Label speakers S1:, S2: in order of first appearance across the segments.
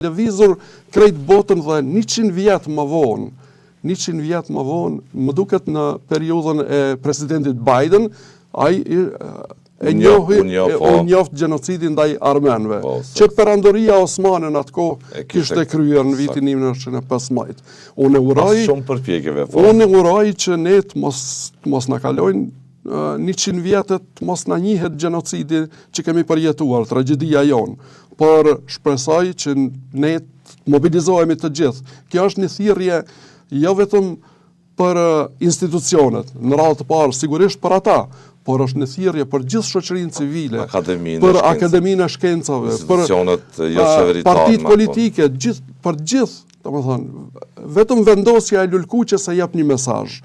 S1: Lëvizur krejt botën dhe 100 vjet më vonë, 100 vjet më vonë, më duket në periudhën e presidentit Biden, ai e njohi, po. u njoft gjenocidin ndaj armenëve, po, që perandoria osmane në atë kohë kishte kryer në vitin 1915. Unë uroj,
S2: shumë përpjekjeve, po.
S1: Unë uroj që ne të mos, të mos na kalojnë 100 vjet e të mos na njihet gjenocidi që kemi përjetuar, tragjedia jonë. Por shpresoj që ne të mobilizohemi të gjithë. Kjo është një thirrje jo vetëm për institucionet, në radhë të parë sigurisht për ata, por është një thirrje për gjithë shoqërinë civile,
S2: akademinë
S1: për akademinë e shkencave,
S2: për institucionet jo qeveritare,
S1: partitë po. politike, gjithë për gjithë, domethënë, vetëm vendosja e lulëkuqes e jep një mesazh.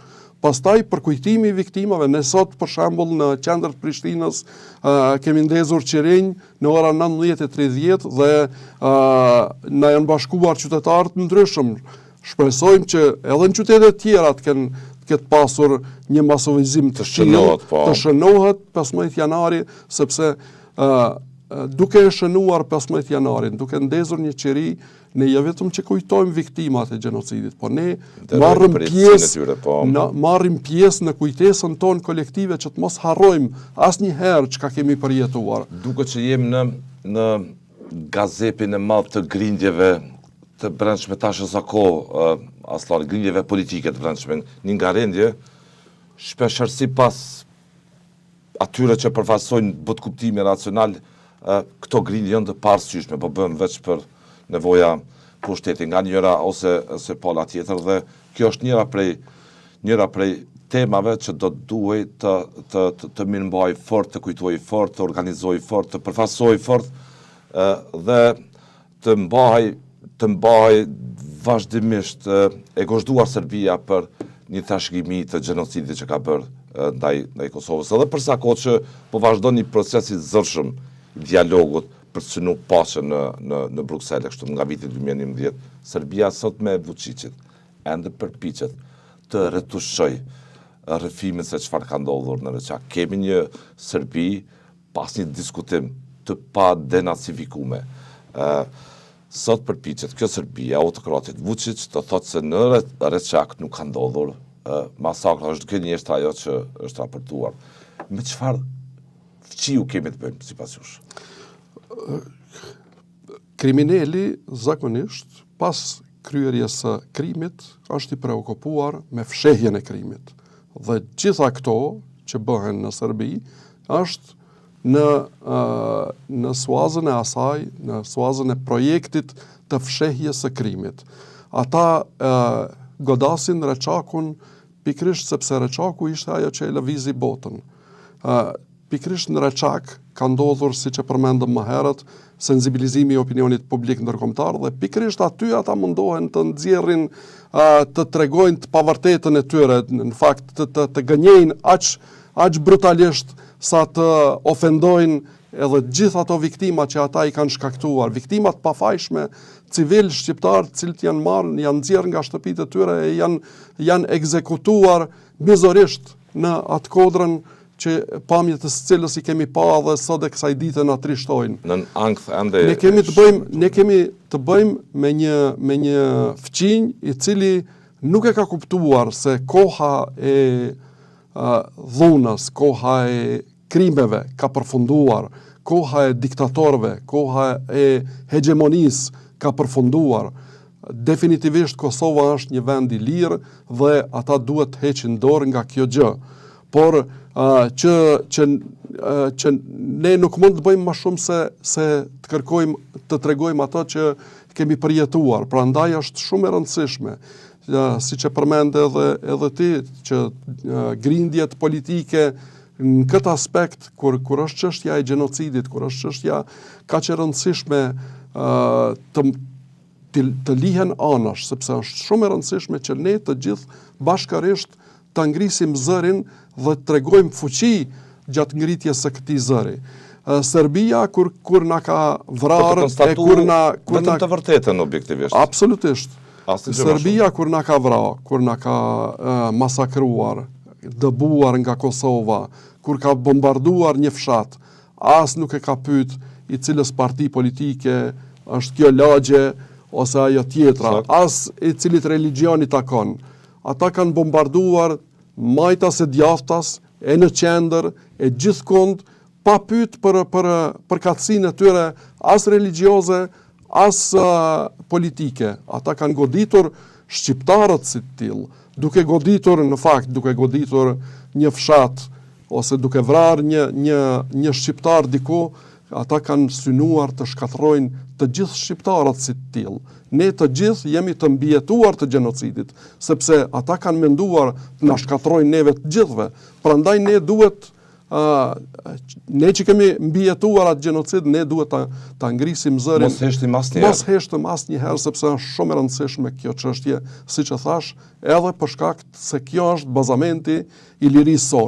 S1: Pastaj përkujtimi i viktimave, ne sot për shembull në qendër të Prishtinës kemi ndezur qirinj në ora 19:30 dhe na janë bashkuar qytetarë të ndryshëm. Shpresojmë që edhe në qytete të tjera të kenë të ketë pasur një masovizim
S2: të tillë,
S1: po. të shënohet 15 janari, sepse duke e shënuar 15 janarin, duke ndezur një qiri, Ne jo vetëm që kujtojmë viktimat e gjenocidit, po ne marrim pjesë tyre, po. Na marrim pjesë në kujtesën tonë kolektive që të mos harrojmë asnjëherë çka kemi përjetuar.
S2: Duket që jemi në në gazepin e madh të grindjeve të brendshme tash e sa kohë, Asllan, grindjeve politike të brendshme, një ngarendje shpeshherë sipas atyre që përfaqësojnë botëkuptimin racional, këto grindje janë të paarsyeshme, po bëhen veç për nevoja pushteti nga njëra ose ose pala tjetër dhe kjo është njëra prej njëra prej temave që do të duhej të të të, të mirëmbahej fort, të kujtohej fort, të organizohej fort, të përfaqësohej fort dhe të mbahej të mbahej vazhdimisht e gozhduar Serbia për një trashëgimi të gjenocidit që ka bërë ndaj ndaj Kosovës. Edhe për sa kohë që po vazhdon një proces i zëshëm i dialogut për të synu paqen në në në Bruksel e kështu nga viti 2011, Serbia sot me Vučićit ende përpiqet të retushojë rrëfimin se çfarë ka ndodhur në Reçak. Kemi një Serbi Pa asnjë diskutim të padenacifikume. Sot përpiqet kjo Serbi e autokratit Vuçiq të thotë se në Reçak nuk ka ndodhur masakra, është gënjeshtra ajo që është raportuar. Me çfarë fqiu kemi të bëjmë, sipas
S1: jush? Krimineli zakonisht pas kryerjes së krimit është i preokupuar me fshehjen e krimit. Dhe gjitha këto që bëhen në Serbi është në në suazën e asaj, në suazën e projektit të fshehjes së krimit. Ata e, godasin Reçakun pikërisht sepse Reçaku ishte ajo që e lëvizi botën. Ë Pikërisht në Reçak ka ndodhur, siç e përmendëm më herët, sensibilizimi i opinionit publik ndërkombëtar dhe pikërisht aty ata mundohen të nxjerrin të tregojnë të pavërtetën e tyre, në fakt të të, të gënjejnë aq aq brutalisht sa të ofendojnë edhe gjithë ato viktima që ata i kanë shkaktuar, viktima të pafajshme, civil shqiptar, të cilët janë marrë, janë nxjerrë nga shtëpitë e tyre e janë janë ekzekutuar mizorisht në atë kodrën që pamjet e së cilës i kemi pa dhe sot e kësaj dite na trishtojnë.
S2: Nën ankth ende
S1: Ne kemi të bëjmë, ne kemi të bëjmë me një me një fqinj i cili nuk e ka kuptuar se koha e dhunës, koha e krimeve ka përfunduar, koha e diktatorëve, koha e hegjemonisë ka përfunduar. Definitivisht Kosova është një vend i lirë dhe ata duhet të heqin dorë nga kjo gjë. Por që që që ne nuk mund të bëjmë më shumë se se të kërkojmë të tregojmë ato që kemi përjetuar. Prandaj është shumë e rëndësishme, siç e përmende edhe edhe ti që grindjet politike në këtë aspekt kur kur është çështja e gjenocidit, kur është çështja kaq e rëndësishme të të, të lihen anash, sepse është shumë e rëndësishme që ne të gjithë bashkërisht ta ngrisim zërin dhe të tregojmë fuqi gjatë ngritjes së këtij zëri. Serbia kur kur na ka vrarë
S2: e kur na kur na të vërtetën objektivisht.
S1: Absolutisht. Serbia kur na ka vra, kur na ka masakruar, dëbuar nga Kosova, kur ka bombarduar një fshat, as nuk e ka pyet i cilës parti politike është kjo lagje ose ajo tjetra, as i cilit religjion i takon. Ata kanë bombarduar majtas e djathtas, e në qendër, e gjithkund, pa pyet për për përkatësinë e tyre as religjioze, as politike. Ata kanë goditur shqiptarët si të tillë, duke goditur në fakt, duke goditur një fshat ose duke vrarë një një një shqiptar diku, ata kanë synuar të shkatërrojnë të gjithë shqiptarët si të tillë. Ne të gjithë jemi të mbijetuar të gjenocidit, sepse ata kanë menduar të na shkatërrojnë neve të gjithëve. Prandaj ne duhet ne që kemi mbijetuar atë gjenocid, ne duhet ta ta ngrisim
S2: zërin. Mos heshtim
S1: asnjëherë. Mos heshtim asnjëherë sepse është shumë e rëndësishme kjo çështje, siç e thashë, edhe për shkak se kjo është bazamenti i lirisë sonë.